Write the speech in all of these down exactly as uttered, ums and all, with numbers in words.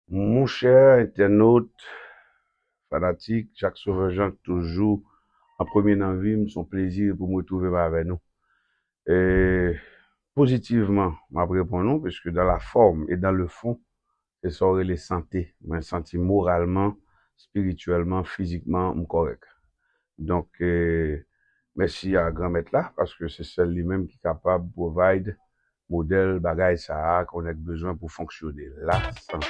Monchè entènot, fanatik, Jacques Sauveur Jean toujou an premye nan vi m, se yon plezi pou m retwouve m avè nou. E, pozitivman, m ap reponn ou, piske dans la forme et dans le fond, se sa w rele sante. Mwen santi moralman, espirityèlman, fizikman, m kòrèk. Donk, e, mèsi a Granmèt la, paske se sèl li menm ki kapab provide modèl bagay sa a ke w nèk bezwen pou fonksyone. Lasante.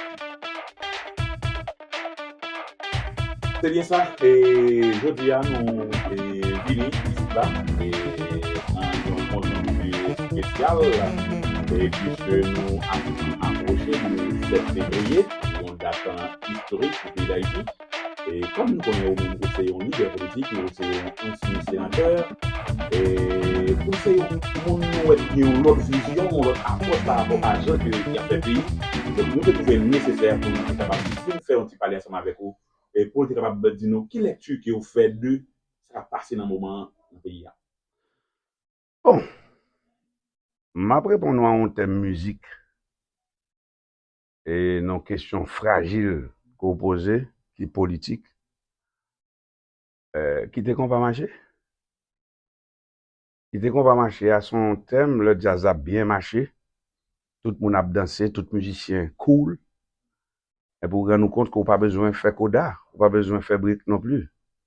Se byen sa. E jodi a, nou, e, vini isit la, e, nan yon konjonktè espesyal, e, piske nou ap apwoche de sèt fevriye, yon dat istorik pou peyi Dayiti. E kòm nou konnen ou menm, ou se yon lidè politik, ou se yon ansyen senatè, e ou se yon moun nou wè ki gen yon lòt vizyon, yon lòt apwòch pa rapò a jan ke y ap fè peyi. Donk, nou te twouve l nesesè pou nou te kapab vin fè yon ti pale ansanm avèk ou, e pou nou te kapab di nou ki lèkti ke w fè de sa k ap pase nan moman an nan peyi a. Bon, m ap reponn ou a yon tèm mizik, e nan kesyon frajil ke w poze, ki politik, e, kite konpa mache. Kite konpa mache a se yon tèm, lè djaz ap byen mache, tout moun ap danse, tout mizisyen cool, epi w rann ou kont ke w pa bezwen fè koda, w pa bezwen fè brek non pli.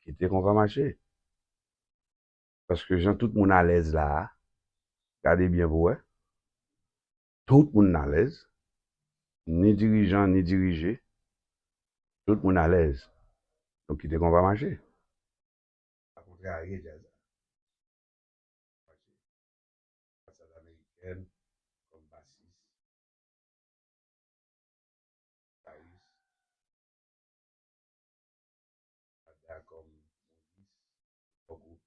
Kite konpa mache. Paske jan tout moun alèz la a, gade byen pou wè, tout moun alèz, ni dirijan, ni dirije, tout moun alèz. Donk, kite konpa mache. Pa kontrarye djaz la. Anbasad amerikèn kòm basis, gitaris, Ada kòm modis, kò gwoup,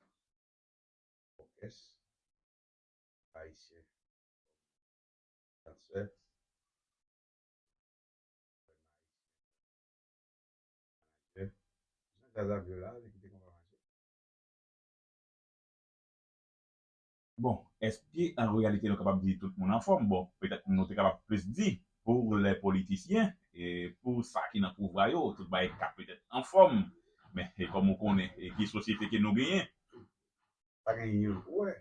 òkès ayisyen, dansè, jan djaz ap jwe la, li kite konpa mache. Bon, èske an reyalite nou kapab di tout moun anfòm? Bon, petèt nou te kapab plis di pou lè politisyen, e pou sa ki nan pouvwa yo, tout bagay ka petèt anfòm. Men, e kòm ou konnen, e ki sosyete ke nou genyen? Pa gen youn. Ou wè,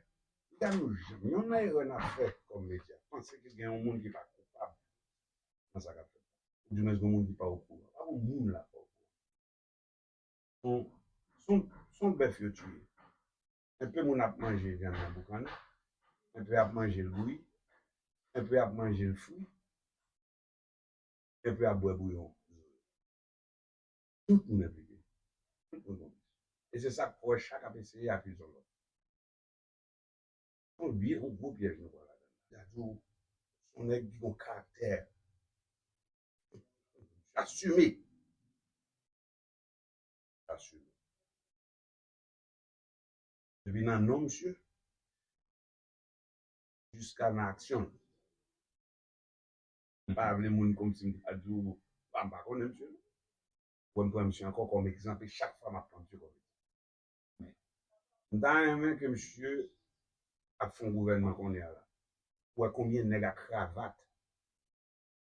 li ka nou janm. Yon nan erè n ap fè kòm medya, panse ke gen yon moun ki pa koupab nan sa k ap fèt la. Ou di mwen gen moun ki pa okouran. Pa gen moun la pa okouran. Son, son, son bèf yo tiye. Enpe moun ap manje vyann nan boukan, enpe ap manje l bouyi, enpe ap manje l fri, enpe ap bwè bouyon. Tout moun enplike. Tout moun konplis. E se sa k fè chak ap eseye akize yon lòt. Yon vye, yon gwo pyèj nou pran ladan. Dadou, se yon nèg ki gon karaktè. Asime. Asime. Depi nan non misye, jiska nan aksyon l. M pa vle moun kòmsi m ta di w, a, m pa konnen misye non. Wè m pran misye ankò kòm egzanp, e chak fwa m ap pran misye kòm egzanp. M ta renmen ke misye ap fè yon gouvènman kounye a la. Pou wè konbyen nèg a kravat,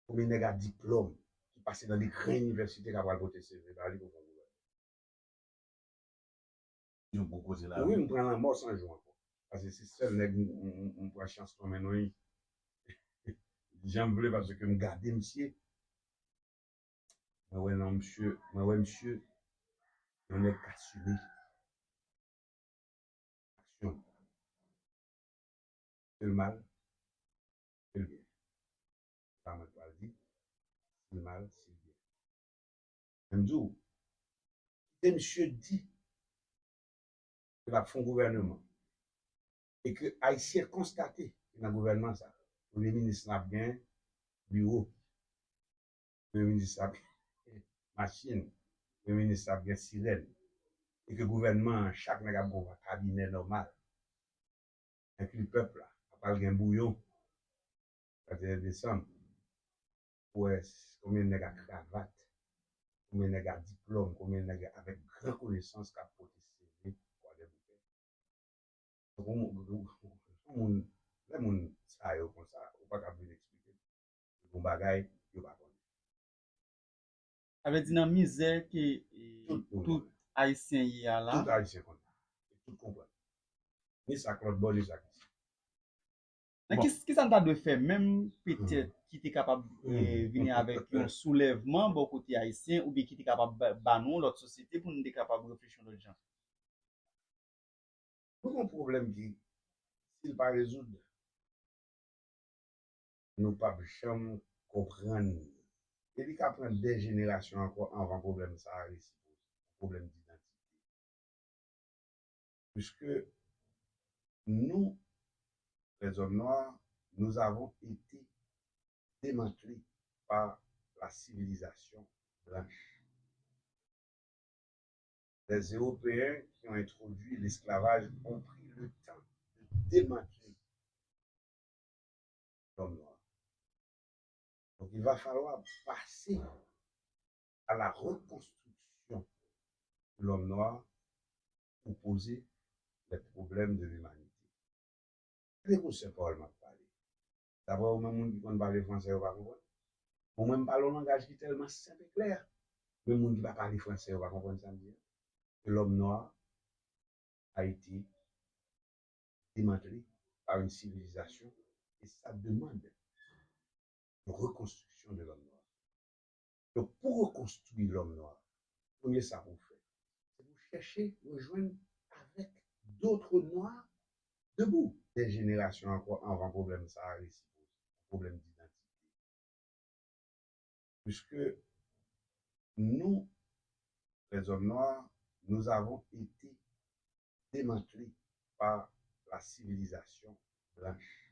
konbyen nèg a diplòm ki pase nan de gran inivèsite k ap pral pote C V pa li pou fè yon gouvènman. Yon gwo koze la. Wi, m pran lanmò san jou ankò. Paske se sèl nèg m, m, m, m pran chans nan men nou wi. Jan m vle, paske m gade misye. Mwen wè nan misye, mwen wè misye, yon nèg k asime. Aksyon. Ke l mal, ke l byen. Se pa mwen k pral di, si l mal, si l byen. Men m di w, kite misye di ke l ap fè yon gouvèneman, e ke Ayisyen konstate ke nan gouvènman sa, premye minis la ap gen biwo, premye minis la ap gen machin, premye minis la ap gen sirèn, e ke gouvènman an, chak nèg ap gen yon kabinè nòmal, enkli pèp la, ap al gen bouyon, trannteyen desanm, pou wè konbyen nèg a kravat, konbyen nèg a diplòm, konbyen nèg avèk gran konesans k ap pote C V Gwadèboupè. Donk, yon moun, yon moun, lè moun sa yo konsa, ou pa ka vin eksplike m yon bagay yo pa konnen. Sa vle di nan mizè ke e, Tout moun tout konnen. Ayisyen ye a la. Tout Ayisyen konnen. Tout konprann. Ni sa k lòt bò, ni sa k isi. Men ki, ki sa n ta dwe fè menm petèt ki te kapab e, vini avèk yon soulèvman bò kote ayisyen oubyen ki te kapab ba, ba nou yon lòt sosyete pou nou te kapab reflechi yon lòt jan? Nou gen yon pwoblèm ki, si l pa rezoud, nou p ap janm konprann li. E li ka pran dè jenerasyon ankò anvan pwoblèm sa a resi poze. Pwoblèm didantite. Puisque nous, les hommes noirs, nous avons été démantelés par la civilisation blanche. Les Européens qui ont introduit l'esclavage ont pris le temps de démanteler l'homme noir. Donc, il va falloir passer à la reconstruction de l'homme noir pour poser les problèmes de l'humanité. Gade pou sèl pawòl m ap pale. Daprè ou menm moun ki konn pale fransè yo pa konprann. Bon, mwen m pale yon langaj ki tèlman senp e klè. Men moun ki pa pale fransè yo pa konprann sa m di a. Que l'homme noir a été démantelé par une civilisation et ça demande une reconstruction de l'homme noir. Donc, pour reconstruire l'homme noir, premye sa pou w fè, se pou w chèche rejwenn avèk d'autres noirs debout. Dè jenerasyon ankò anvan pwoblèm sa a resi poze, pwoblèm didantite. Puisque nous, les hommes noirs, nous avons été démantelés par la civilisation blanche.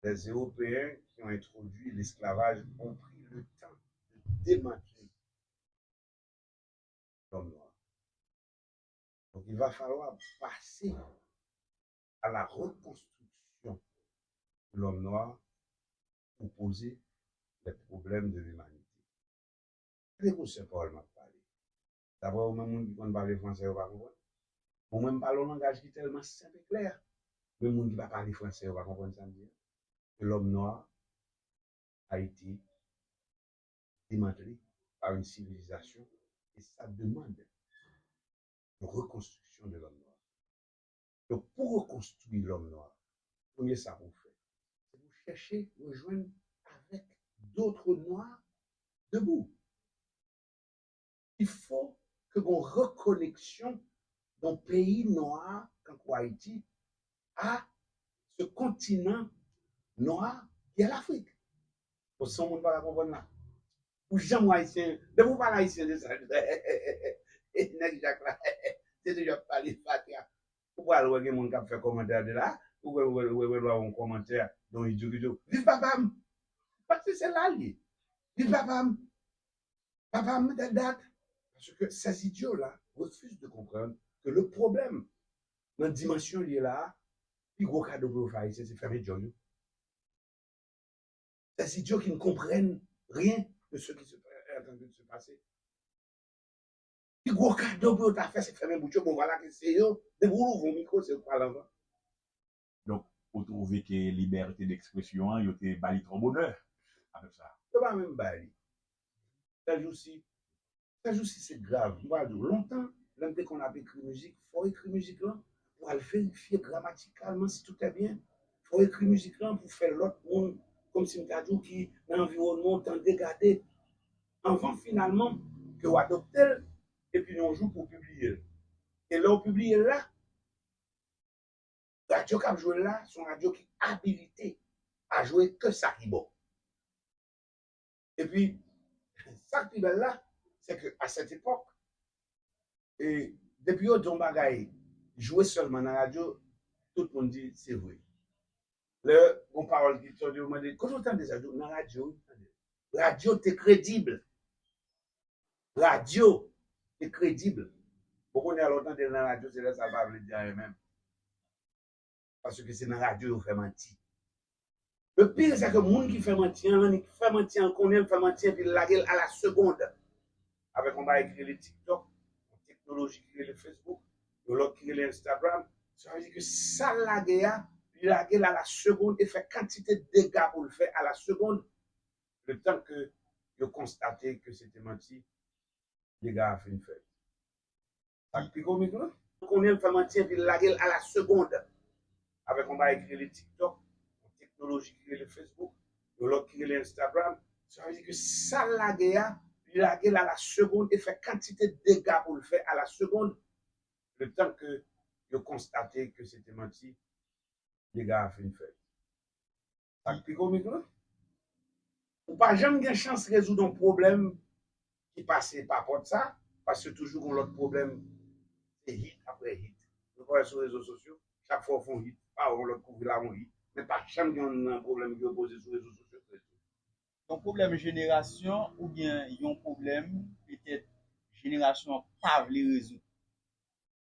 Les Européens qui ont introduit l'esclavage ont pris le temps de démanteler l'homme noir. Donc, il va falloir passer à la reconstruction de l'homme noir pour poser les problèmes de l'humanité. Gade pou sèl pawòl m ap pale. Daprè ou menm moun ki konn pale fransè yo pa konprann. Bon, mwen m pale yon langaj ki tèlman senp e klè. Men moun ki pa pale fransè yo pa konprann sa m di a. Que l'homme noir a été démantelé par une civilisation et ça demande une reconstruction de l'homme noir. Donc, pour reconstruire l'homme noir, premye sa pou w fè, se pou w chèche rejwenn avèk d'autres noirs debout. Il faut que gon rekoneksyon d'un pays noir, tankou Ayiti, à ce continent noir qui est l'Afrique. Bon, si yon moun pa ka konprann la, ou janm wè ayisyen, depi ou pale ayisyen de sa, nèg Jak la, se toujou ap pale fatra. Ou pral wè gen moun k ap fè kòmantè de la, ou wè, wè, wè, wè, wè yon kòmantè, don idyo, idyo. Viv papa m! Paske se la l ye. Viv papa m! Papa m, dat, dat. Parce que ces idiots-là refusent de comprendre que le problème, nan dimansyon l ye la a, pi gwo kado pou yo fè Ayisyen, se fèmen djòl yo. Ces idiots qui ne comprennent rien de ce qui se, est en train de se passer. Pi gwo kado pou yo ta fè, se fèmen bout yo. Bon, vwala ke se yo, depi w louvri yon mikwo, se yo k pale anvan. Donk, ou twouve ke libète dekspresyon an, yo te ba li twò bonè avèk sa? Yo pa menm ba li. Sèl jousi, sèl jousi se grav. M pral di w, lontan, lè m te konn ap ekri mizik, fò w ekri mizik lan, pou w al verifye gramatikalman si tout est bien. Fò w ekri mizik lan pou fè lòt moun, kòmsi m ta di w ki nan anviwònman w tande, gade, anvan finalman ke w adopte l, epi yon jou pou w pibliye l. E lè w pibliye l la, radyo k ap jwe l la, se yon radyo ki abilite a jwe ke sa ki bon. Epi, sa k pi bèl la, se ke a sèt epòk, e, depi yo di yon bagay, jwe sèlman nan radyo, tout moun di se vre. Lè yon pawòl ki sòti, yo mande, kote w tande sa? Yo di w nan radyo, wi, tande. Radyo te kredib. Radyo te kredib. Bon, kounye a lè w tande l nan radyo, se lè sa l pa vle di anyen menm. Paske se nan radyo yo fè manti. Le pire, c'est que moun ki fè manti an, annik fè manti an, konnen l fè manti an, epi l lage l à la seconde. Avèk yon bagay ki rele TikTok, yon teknoloji ki rele Facebook, yon lòt ki rele Instagram. Sa vle di ke sa l lage a, li lage l à la seconde e fè kantite dega pou l fè à la seconde. Le temps que yo konstate ke se te manti, dega a fin fèt. Sa k pi komik lan, konnen l fè manti epi l lage l a la segonn. Avèk yon bagay ki rele TikTok, yon teknoloji ki rele Facebook, yon lòt ki rele Instagram. Sa vle di ke sa l lage a, li lage l a la segonn e fè kantite dega pou l fè a la segonn. Letan ke yo konstate ke se te manti, dega a fin fèt. Sa k pi komik lan, ou pa janm gen chans rezoud yon pwoblèm ki pase pa pòt sa, paske toujou gen lòt pwoblèm, se hit apre hit. Nou pa wè sou rezo sosyo, chak fwa w fè yon hit, pa yon lòt kouvri la yon hit, men pa janm gen yon pwoblèm ki yo poze sou rezo sosyo ki rezoud. Yon pwoblèm jenerasyon oubyen yon pwoblèm petèt jenerasyon an pa vle rezoud.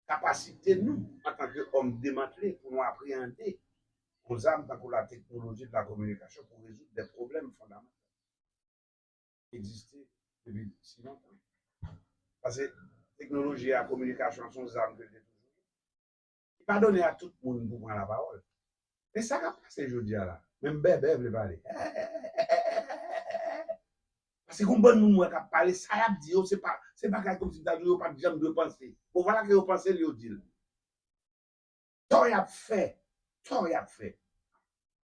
Kapasite nou antanke òm demantle pou nou apreyande yon zam tankou la teknoloji de la kominikasyon pou rezoud de pwoblèm fondamantal ki egziste depi si lontan. Paske teknoloji a kominikasyon se yon zam ke l te toujou ye. Li pa donnen a tout moun pou pran lapawòl. Men sa k ap pase jodi a la, menm bèbè vle pale. Paske gon bann moun mwen k ap pale, sa y ap di yo, se pa, se bagay kòmsi m ta di w yo pa t janm dwe panse. Bon, vwala ke yo panse l, yo di l. Tò y ap fè, tò y ap fè.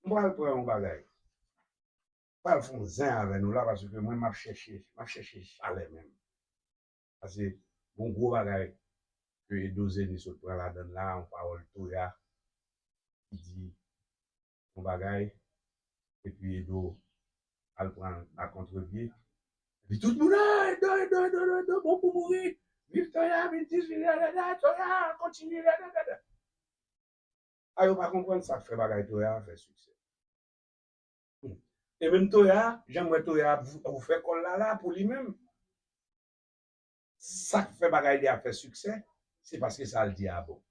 M pral pran yon bagay. M pral fè yon zen avè nou la, paske mwen, m ap chèche, m ap chèche chalè menm. Paske gon gwo bagay ke Edo Zeni sot pran ladann la, yon pawòl Toya ki di yon bagay, epi Edo al pran a kontrepye. Epi tout moun, "Ah, Edo, Edo, Edo, Edo, Edo, bon pou mouri. Viv Toya, viv Dizwi, la, la, la, Toya, kontinye, la, la, la, la." A yo pa konprann sa k fè bagay Toya a fè siksè. Hmm. E menm Toya, jan m wè Toya ap ouvè kò l la, la, pou li menm, sa k fè bagay li a fè siksè, se paske sa l di a bon.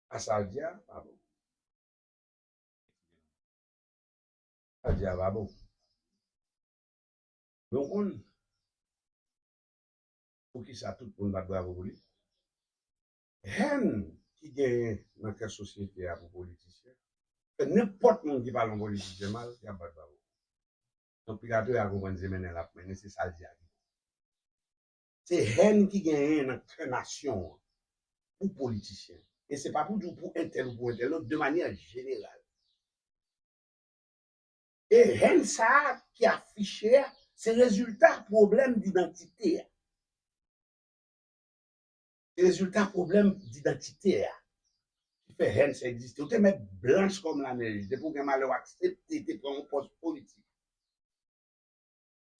A sa l di a, pa bon. Sa l di a, pa bon. Men w konn, poukisa tout moun bat bravo pou li? Hèn ki genyen nan kè sosyete a pou politisyen, fè nenpòt moun ki pale yon politisyen mal, y ap bat bravo. Donk, piga Toya konprann se mennen l ap mennen, se sa l di a ki bon. Se hèn ki genyen nan kè nasyon an pou politisyen. E se pa pou di w pou entèl ou pou entèl, non, de manyè jeneral. E hèn sa a ki afiche a, se rezilta pwoblèm didantite a. Se rezilta pwoblèm didantite a ki fè hèn sa egziste. Ou te mèt blanch kòm lanèj. Depi w gen malè, w aksepte te pran yon pòs politik.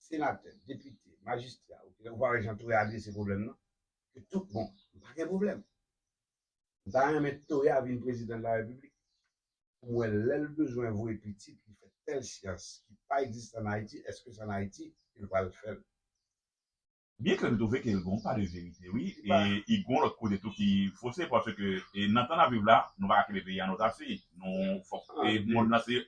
Senatè, depite, majistra, ou pa wè jan Toya adrese pwoblèm nan? Ke tout bon, m pa gen pwoblèm. M ta renmen Toya vin prezidan de la repiblik. Pou m wè lè l bezwen voye pitit li fè tèl syans ki pa egziste ann Ayiti, èske se ann Ayiti ke l pral fè l? Byen ke m twouve ke l gon pa de verite, wi. E i gon lòt kote tou ki fose, paske e nan tan n ap viv la, nou pa ka kenbe peyi a nan otasi. Nou fòk e mond lan se,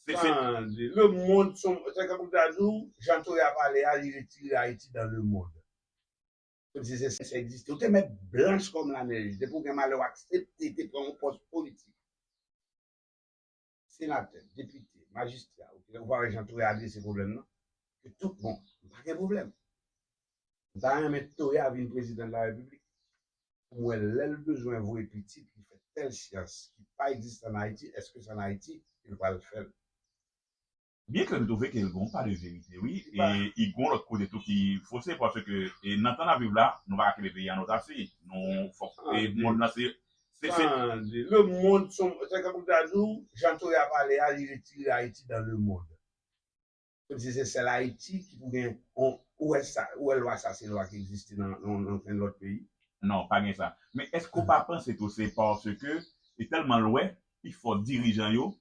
se, se... Tande, lemonn se, se tankou m ta di w, jan Toya pale a, li retire Ayiti dans le monde. Kòmsi se, se egziste. Ou te mèt blanch kòm lanèj. Depi w gen malè, w aksepte te pran yon pòs politik. Senatè, depite, majistra, ou pa wè jan Toya adrese pwoblèm nan? Ke tout bon, m pa gen pwoblèm. M ta renmen Toya vin prezidan de la repiblik. Pou m wè lè l bezwen voye pitit li fè tèl syans ki pa egziste ann Ayiti, èske se ann Ayiti ke l pral fè l? Byen ke m twouve ke l gon pa de verite, wi. E i gon lòt kote tou ki fose, paske e nan tan n ap viv la, nou pa ka kenbe peyi a nan otasi. Nou fòk e mond lan se, se, se... Tande, lemonn se, se tankou m ta di w, jan Toya pale a, li retire Ayiti dans le monde. Kòmsi se sèl Ayiti ki pou gen, ou wè sa, ou wè lwa sa, se lwa ki egziste nan, nan, nan okenn lòt peyi? Non, pa gen sa. Men èske w pa panse tou se paske e tèlman l wè pifò dirijan yo,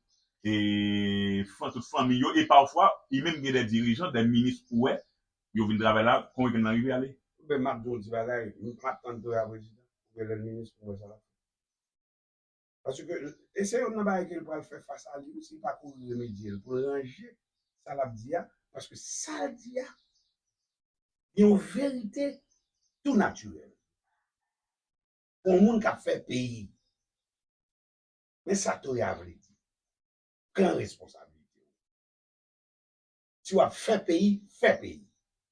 e fan, tout fanmi yo, e pafwa, e menm gen de dirijan, de minis ou wè, yo vin travay la, kon wikenn nan rive ale? Ben, m ap di w yon ti bagay, m ap tann Toya prezidan, oubyen lè l minis pou m wè sa l ap fè. Paske, e se youn nan bagay ke l pral fè fas a li, si l pa kouri remedye l, pou l ranje sa l ap di a, paske sa l di a, gen yon verite tou natirèl. Pou yon moun k ap fè peyi. Men sa Toya vle di. Pran responsablite w. Si w ap fè peyi, fè peyi.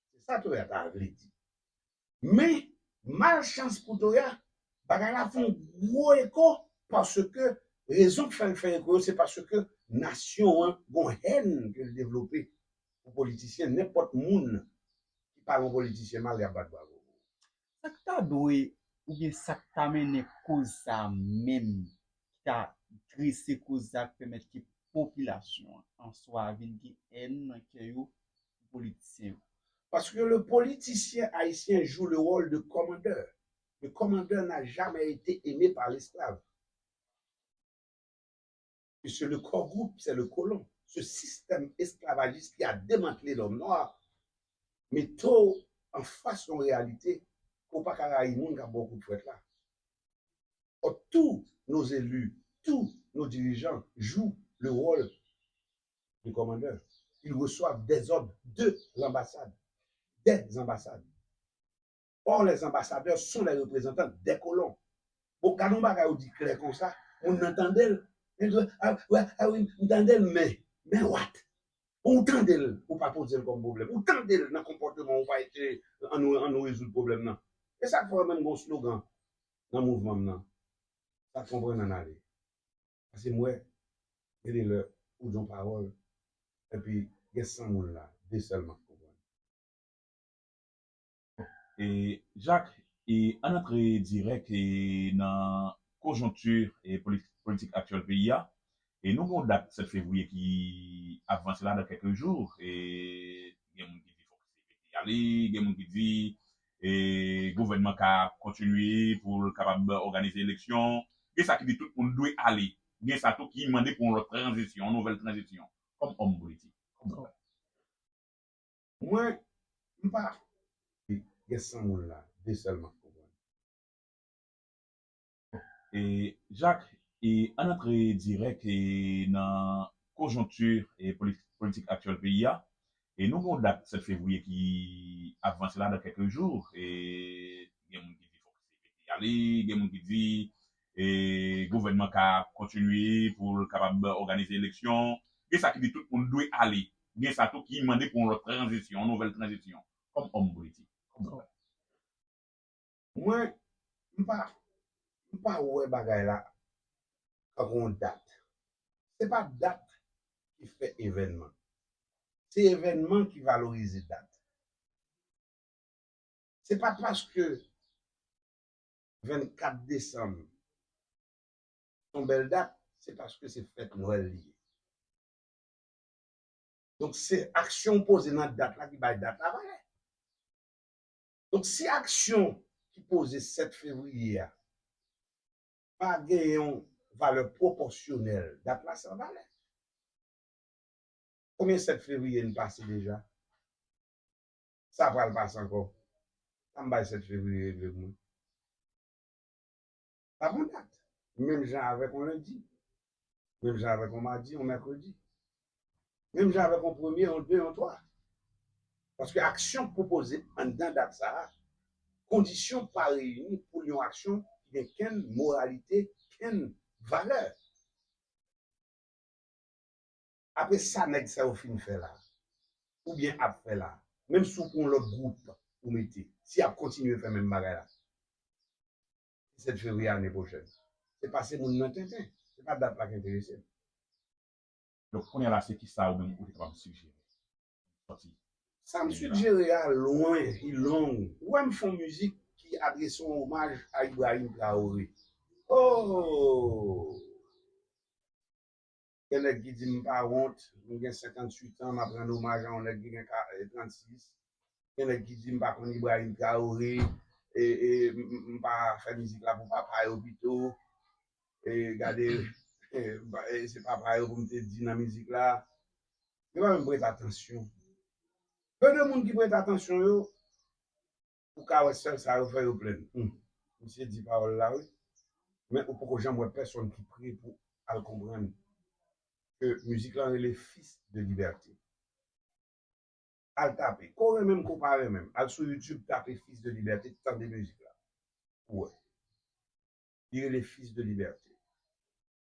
Se sa Toya ta vle di. Men, malchans pou Toya, bagay la fè yon gwo eko, paske rezon k fè l fè eko yo, se paske nasyon an gon hèn ke l devlope pou politisyen, nenpòt moun ki pale yon politisyen mal, y ap bat bravo. Sa k ta dwe, oubyen sa k ta mennen koz sa a menm, ki ta drese koz sa a, k pèmèt ke popilasyon an an swa vin gen hèn nan kè yo pou politisyen yo? Parce que le politicien haïtien joue le rôle de commandeur. Le commandeur n'a jamais été aimé par l'esclave. Puisque le core groupe, c'est le colon. Ce système esclavagiste qui a démantelé l'homme noir, mete w anfas yon reyalite ke w pa ka rayi moun k ap ba w kout fwèt la. Or, tous nos élus, tous nos dirigeants jouent le rôle de commandeur. Ils reçoivent des ordres de l'ambassade, des ambassades. Or, les ambassadeurs sont les représentants des colons. Bon, gade yon bagay ou di klè konsa, moun nan tande l, li di, a, wè, a wi, m tande l, men, men what? Ou tande l, ou pa poze l kòm pwoblèm. Ou tande l nan konpòteman, ou pa ete, ann nou, ann nou rezoud pwoblèm nan. E sa k fè w menm gon slogan nan mouvman m nan. Sa k konprann ann ale. Pase m wè, gen de lè, ou di yon pawòl, epi gen san moun la, de sèlman k konprann. E, Jacques, e, ann antre dirèk, e, nan konjonkti, e, poli-, politik aktyèl peyi a. E nou gen yon dat sèt fevriye ki ap vanse la dan kèk jou. E gen moun ki di fòk se vete ale, gen moun ki di, e, gouvènman ka kontinye pou l kapab òganize eleksyon. Gen sa ki di tout moun dwe ale. Gen sa tou ki mande pou yon lòt tranzisyon, yon nouvèl tranzisyon. Kòm òm politik, kòm Mwen, m pa gen san moun la, de sèlman k konprann. E, Jacques, e, ann antre dirèk, e, nan konjonkti, e, poli-, politik aktyèl peyi a. E nou gen yon dat sèt fevriye ki ap vanse la dan kèk jou. E gen moun ki di fòk se vete ale, gen moun ki di, e, gouvènman ka kontinye pou l kapab òganize eleksyon. Gen sa ki di tout moun dwe ale. Gen sa tou ki mande pou yon lòt tranzisyon, yon nouvèl tranzisyon, kòm òm politik. Mwen, m pa, m pa wè bagay la tankou yon dat. Se pa dat ki fè evènman. Se evènman ki valorize dat. Se pa paske vennkat desanm se yon bèl dat, se paske se fèt Nwèl li ye. Donk, se aksyon w poze nan dat la ki bay dat la valè. Donk, si aksyon ki poze sèt fevriye a pa gen yon valè pwopòsyonèl, dat la san valè. Konbyen sèt fevriye n pase deja? Sa pral pase ankò. Sa m bay sèt fevriye regle pou mwen. Sa pa yon dat. Menm jan avèk yon lendi. Menm jan avèk yon madi, yon mèkredi. Menm jan avèk yon premye, yon de, yon twa. Paske aksyon k pwopoze anndan dat sa a, kondisyon pa reyini pou l yon aksyon ki gen kenn moralite, kenn valè. Apre sa nèg sa yo fin fè la, oubyen ap fè la, menm si w pran yon lòt gwoup ou mete, si y ap kontinye fè menm bagay la, sèt fevriye ane pwochèn. Se pase moun nan tenten. Se pa dat la k enterese m. Donk, kounye a la, se kisa ou menm ou te kapab sijere? Sòti. Sa m sijere a lwen, li long. Ou wè m fè yon mizik ki adrese yon omaj a Ibrahim Traoré. Oh! Gen nèg ki di m pa wont, m gen senkantuit an, m ap rann omaj a yon nèg ki gen ka, eh, trannsis. Gen nèg ki di m pa konn Ibrahim Traoré, e, e, m, m, m pa fè mizik la pou papa yo pito. E, gade, e, ba, e, se papa yo pou m te di nan mizik la. Yo pa menm prete atansyon. Gen de moun ki prete atansyon yo, ou ka wè sèl sa yo fè yo plenn. Hum, misye di pawòl la, wi. Men ou poko janm wè pèsonn ki pre pou al konprann ke mizik lan rele Fils de Liberté. Al tape. Ke w renmen m, ke w pa renmen m. Al sou YouTube, tape Fils de Liberté, tande mizik la. Ou wè. Li rele Fils de Liberté.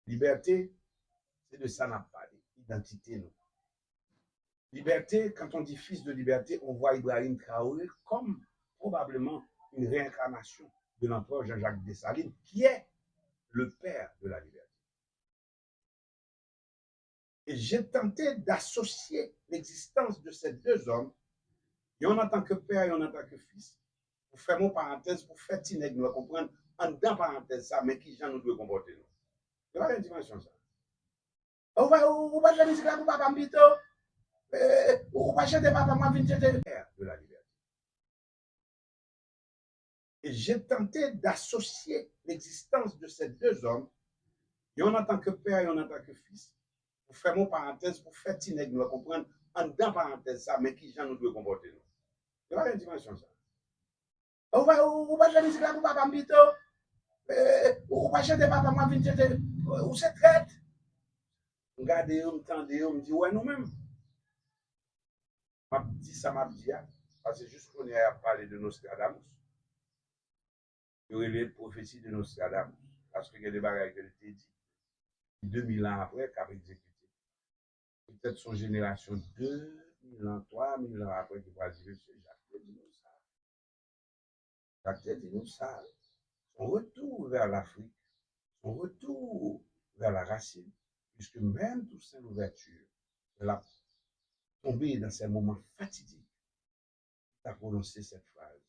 Libète, se de sa n ap pale, idantite nou. Liberté, quand on dit fils de liberté, on voit Ibrahim Traoré comme probablement une réincarnation de l'empereur Jean-Jacques Dessalines, qui est le père de la liberté. Et j'ai tenté d'associer l'existence de ces deux hommes, youn antanke pè, youn antanke fis, pou fèmen yon parantèz, pou fè ti nèg nwè konprann anndan parantèz sa, men kijan nou dwe konpòte nou. Se pa yon dimansyon sa. Ou pa, ou, ou pa jwe mizik la pou papa m pito. Eh, ou pa chante papa m, w ap vin chante. De la liberté. Et j'ai tenté d'associer l'existence de ces deux hommes, youn antanke pè, youn antanke fis, pou fèmen yon parantèz, pou fè ti nèg nwè konprann anndan parantèz sa, men kijan nou dwe konpòte nou. Se pa yon dimansyon sa. Ou pa, ou, ou pa jwe mizik la pou papa m pito. Eh, ou pa chante papa m, w ap vin chante. Ou se trèt. M gade yo, m tande yo, m di, wè nou menm. M ap di sa m ap di a, paske jis kounye a y ap pale de Nostradamus. Yo rele l pwofesi de Nostradamus, paske gen de bagay ke l te di, de mil an apre, k ap egzekite. Petèt se yon jenerasyon de mil an, twa mil an apre ki pral di, mesye, Jak te di nou sa. Jak te di nou sa. Son retour vers l'Afrique, son retour vers la racine, puisque même Toussaint Louverture, lè l ap tonbe dans ces moments fatidiques, ta pwononse cette phrase.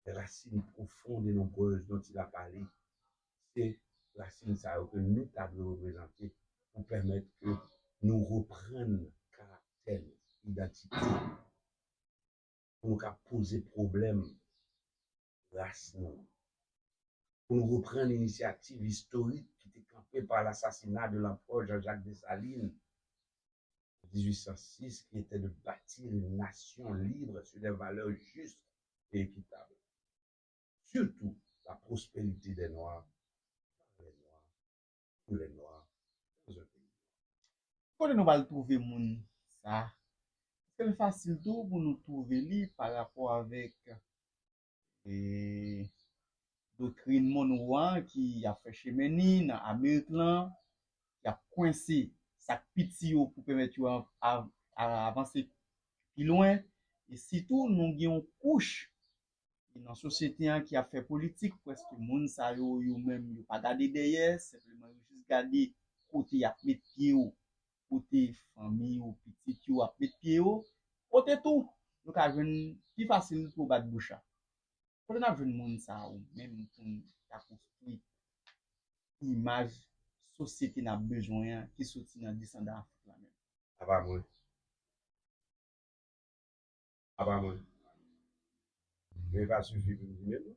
Les racines profondes et nombreuses dont il a parlé, se rasin sa yo ke nou ta dwe reprezante pou pèmèt ke nou reprann karaktè nou, idantite nou, pou nou ka poze pwoblèm ras nou, pou nou reprann inisyativ istorik ki te kanpe pa lasasina de l'empereur Jean-Jacques Dessalines, dizwit san sis, qui était de bâtir une nation libre sur des valeurs justes et équitables. Surtout la prospérité des Noirs, par les Noirs, pour les Noirs, dans un pays. Kote nou pral twouve moun sa? Èske l fasil tou pou nou twouve li pa rapò avèk e, doktrin Monroe an ki ap fè chemen ni nan Amerik lan, ki ap kwense sa k piti yo pou pèmèt yo av- av- a- avanse pi lwen. E sitou, nou gen yon kouch nan sosyete an ki ap fè politik, prèske moun sa yo, yo menm, yo pa gade dèyè, senpleman yo jis gade kote y ap met pye yo, kote fanmi yo, pitit yo ap met pye yo, kote tou nou ka jwenn pi fasil pou bat bouch la. Kote n ap jwenn moun sa yo menm pou n ta konstwi imaj sosyete n ap bezwen an ki soti nan desandan Afrik la menm? Apa mwen. Apa mwen. Men pa sifi pou m di men non.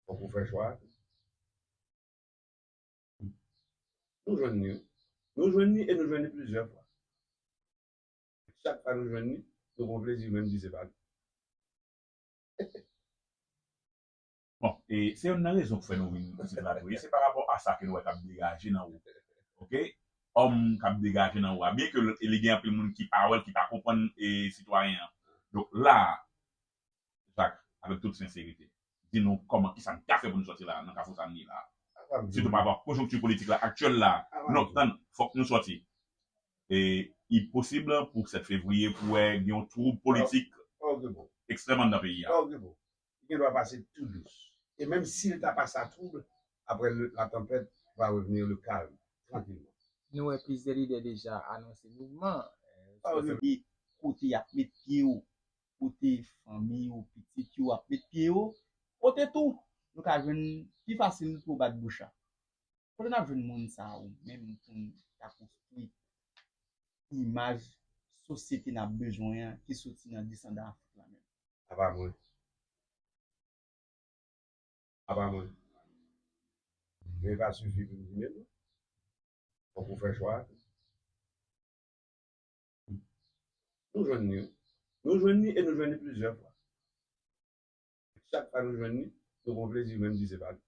Fòk ou fè chwa a tou. Nou jwenn ni wi. Nou jwenn ni e nou jwenn ni plizyè fwa. Chak fwa nou jwenn ni, nou pran plezi menm di se pa nou. Bon, e se youn nan rezon k fè nou vin isit la tou. E se pa rapò a sa ke nou wè k ap degaje nan ou. Oke? Òm k ap degaje nan ou a. Byen ke li gen anpil moun ki pa wè l, ki pa konprann e sitwayen an. Donk la a, Jak, avèk tout senserite, di nou kòman, kisa n ka fè pou nou sòti la, nan kafou sa n ye la a. Sitou pa rapò a konjonkti politik la aktyèl la. Non, tann, fòk nou sòti. E, li posib pou sèt fevriye pou wè gen yon twoub politik ekstrèm anndan peyi a. Li gen dwa pase tou dous. E menm si l ta pase a twoub, après le- la tempête va revenir le calme, tranquillement. Nou wè plizyè lidè deja anonse mouvman. Kote y ap met pye yo, kote fanmi yo, pitit yo ap met pye yo, kote tou nou ka jwenn pi fasil pou bat bouch la. Kote n ap jwenn moun sa yo menm pou n ta konstwi imaj sosyete n ap bezwen an ki soti nan desandan Afrik la menm? Apa mwen. Apa mwen. Men pa sifi pou m di men non. Fòk ou fè chwa a tou. Nou jwenn ni wi. Nou jwenn ni e nou jwenn ni plizyè fwa. Chak fwa nou jwenn ni, nou pran plezi menm di se pa nou.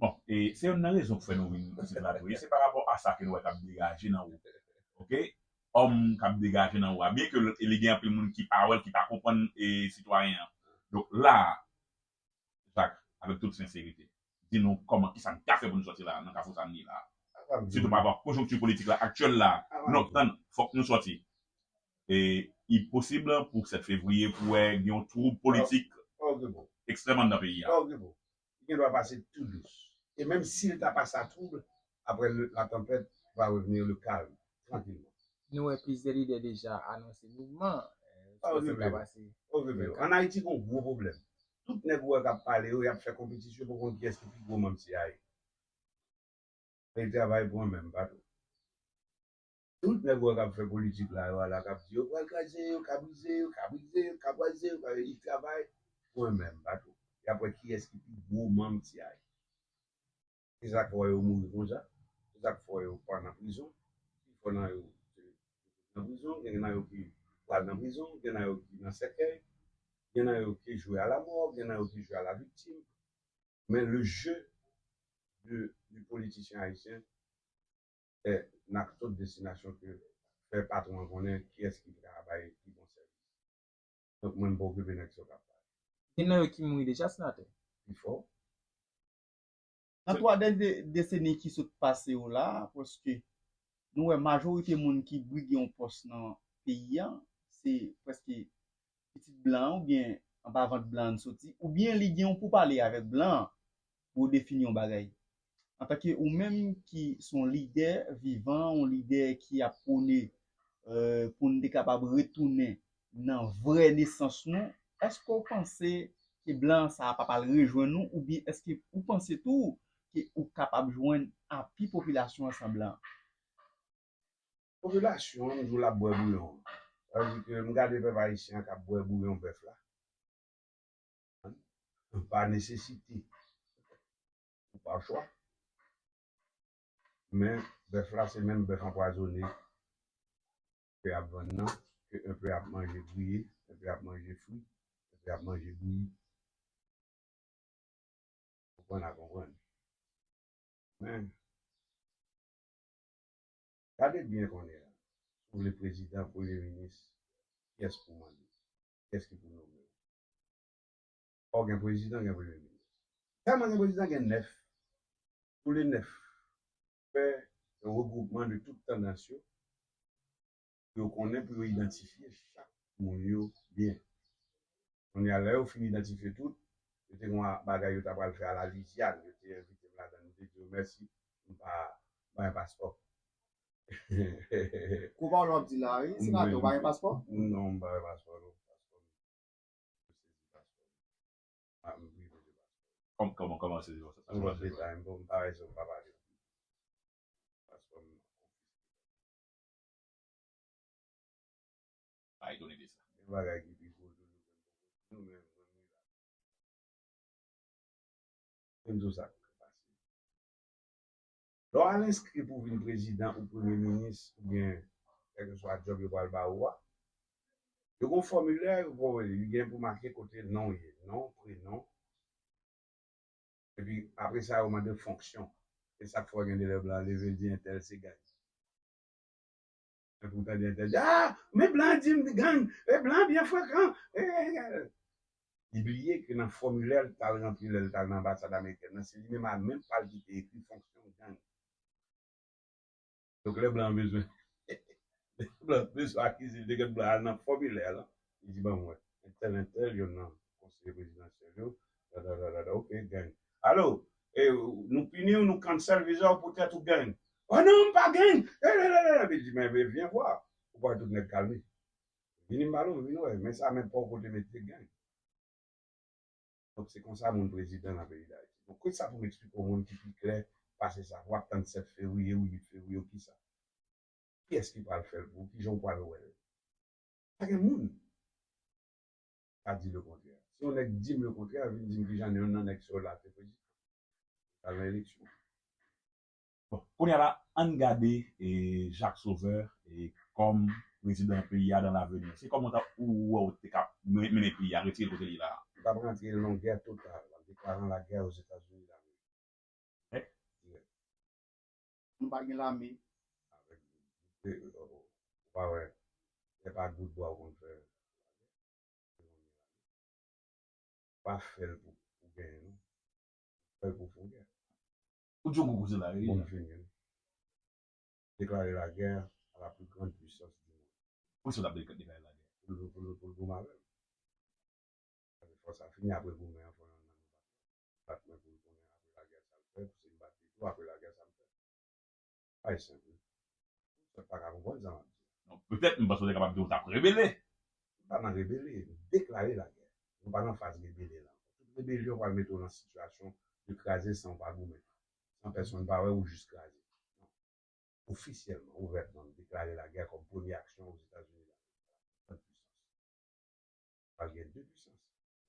Bon, e se youn nan rezon k fè nou vin isit la tou. E se pa rapò a sa ke nou wè k ap degaje nan ou. Oke? Òm k ap degaje nan ou a. Byen ke li gen anpil moun ki pa wè l, ki pa konprann e sitwayen an. Donk la a, Jak, avèk tout senserite, di nou kòman, kisa n ka fè pou nou sòti la, nan kafou sa n ye la a. Sitou pa rapò ak konjonkti politik la aktyèl la. Non, tann, fòk nou sòti. E li posib pou sèt fevriye pou wè gen yon twoub politik ekstrèm anndan peyi a. Li gen dwa pase tou dous. E menm si l ta pase a twoub, apre latanpèt va revni le kalm, trankilman. Nou wè plizyè lidè deja anonse mouvman. Okipe yo. Okipe yo. Ann Ayiti gen yon gwo pwoblèm. Tout nèg ou wè k ap pale yo, y ap fè konpetisyon pou konn kiyès ki pi gwo manm C I A. Yo travay pou yo menm, pa tou. Tout nèg ou wè k ap fè politik la, yo la k ap di yo pral kraze, yo ka brize, yo ka brize, yo ka kraze, yo ka, yo travay pou yo menm, pa tou. Y ap wè kiyès ki pi gwo manm C I A. Se sa k fè yo mouri konsa. Se sa k fè yo pa nan prizon. Pifò nan yo nan prizon, gen nan yo ki pral nan prizon, gen nan yo ki nan sèkèy, gen nan yo ki jwe a la mò, gen nan yo ki jwe a la viktim. Men le jeu de, du politicien haïtien, eh, nan tout destinasyon ke fè patwon an konnen kiyès ki ka bay pi bon sèvis. Donk, mwen, m pa okipe nèg sa yo k ap pale. Gen nan yo ki mouri deja, senatè? Pifò. Nan twa dènye deseni ki sot pase yo la, prèske, nou wè majorite moun ki brige yon pòs nan peyi a, se prèske pitit blan oubyen anba vant blan an soti, oubyen li gen yon poupale avèk blan an pou yo defini yon bagay. Antanke ou menm ki se yon lidè vivan, yon lidè ki ap pwone, eh, pou n te kapab retounen nan vrè nesans nou, èske w panse ke blan sa a pa pral rejwenn nou, oubyen èske ou panse tou ke ou kapab jwenn api popilasyon an san blan? Popilasyon an, m di w, l ap bwè bouyon an. Sa vle di ke m gade pèp ayisyen an k ap bwè bouyon bèf la. Pa nesesite. Ou pa chwa. Men, bèf la, se menm bèf anpwazonnen ke y ap vann nan, ke enpe ap manje griye, enpe ap manje fri, enpe ap manje bouyi. Konprann a konprann. Men, gade byen kounye a. Si w vle prezidan, premye minis, kiyès pou mande? Kiyès ki pou nonmen w? Fò w gen prezidan, gen premye minis. Tèlman gen prezidan, gen nèf. Tou le nèf fè yon regwoupman de tout tandans yo, pou yo konnen, pou yo idantifye chak moun yo byen. Kounye a, lè yo fin idantifye tout, yo te gen yon bagay yo ta pral fè a la Louisiane, yo te envite m ladan, m te di yo mèsi, m pa, m pa gen paspò. Kou pa w ap di la, wi, senatè, ou pa gen paspò? Non, m pa gen paspò, non. Paspò m, yo sezi paspò m. Ah, m prive de paspò. Kòm, kòman, kòman sezi paspò? Sa se yon lòt detay, m pa, m pa wè si m pa pale. Paspò m konfiske. Pa etone de sa. Gen bagay ki pi gwo toujou ke m poko di nou, men mwen, mwen la. Men m di w sa k pase. Lè w al enskri pou w vin prezidan ou premye minis oubyen kèlkeswa djòb yo pral ba ou a, yo gen yon fòmilè, yo ba w li, li gen pou make kote non w ye, non, prenon. Epi apre sa, yo mande fonksyon. E sa k fè w gen de lè blan leve l di entèl se gang. Epi w tande entèl di, ah, men blan di m gang, e blan byen frekan. E, e, e. Li bliye ke nan fòmilè l t al ranpli lè l t al nan anbasad amerikèn nan, se li menm a men pa l ki te ekri fonksyon gang. Donk, lè blan an bezwen, lè blan an bezwen akize l de gen blan al nan fòmilè lan, li di, ban mwen, entèl, entèl, youn nan konseye prezidansyèl yo, da, da, da, da, da, ok, gang. Alo, e, nou pini w, nou cancel viza w poutèt ou gang. Oh non, m pa gang! E, e, e, e, epi l di, men, men, vyen vwa. Ou pa wè tout nèg kalme. Vini m pale w, vin wè, men sa, men pa w kote mete gang. Donk, se konsa moun prezidan nan peyi Dayiti. Donk, kisa pou m eksplike yon moun ki pi klè pase sa? W ap tann sèt fevriye ou uit fevriye ou kisa? Kiyès ki pral fè l pou ou? Kijan w pral wè l? Pa gen moun ka di lekontrè. Si yon nèg di m lekontrè, vin di m kijan youn nan nèg sa yo la te prezidan. Al nan eleksyon. Bon, kounye a la, ann gade, e, Jacques Sauveur, e, kòm prezidan peyi a dan lavenir. Se kòman w ta, ou wè w te ka men-, mennen peyi a, retire l kote l ye la a? L ap rantre nan yon gè total, en déclarant la guerre aux États-Unis d'Amérique. Eh? Dirèk. Nou pa gen lame. Avèk, e, e, ou pa wè, se pa gout bwa w konn fè. Pa fè l pou, pou genyen, non. Fè l pou fè w gen. Ou di yon gwo koze la, wi. Bon, m fini, wi. Déclarer la guerre à la plus grande puissance du monde. Pou sa w t ap deklare lagè? Pou l pou l pou l goumen avè m. Fò sa fini, apre goumen an, fò nan bat mwen pou l konnen apre lagè sa l fè, pou se m bat li tou, apre lagè sa m fè. Ay senp wi. Sa pa ka konprann sa m ap di. Petèt m panse w te kapab di w t ap rebele. M pa nan rebele, m deklare lagè. M pa nan faz rebele la. Tout rebelyon pral mete w nan sitiyasyon de kraze san w pa goumen. San pèsonn pa wè ou jis kraze. Ofisyèlman, ouvètman, m deklare lagè kòm premye aksyon Ozetazini la. Pral gen de pwisans.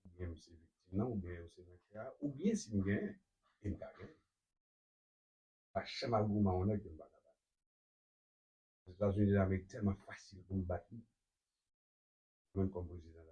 Oubyen m se viktim nan, oubyen yo se venkè a, oubyen si m genyen, e m ka genyen. Pa janm al goumen a yon nèg ke m pa ka bat. Ozetazini Damerik tèlman fasil pou m bat li. Menm kòm prezidan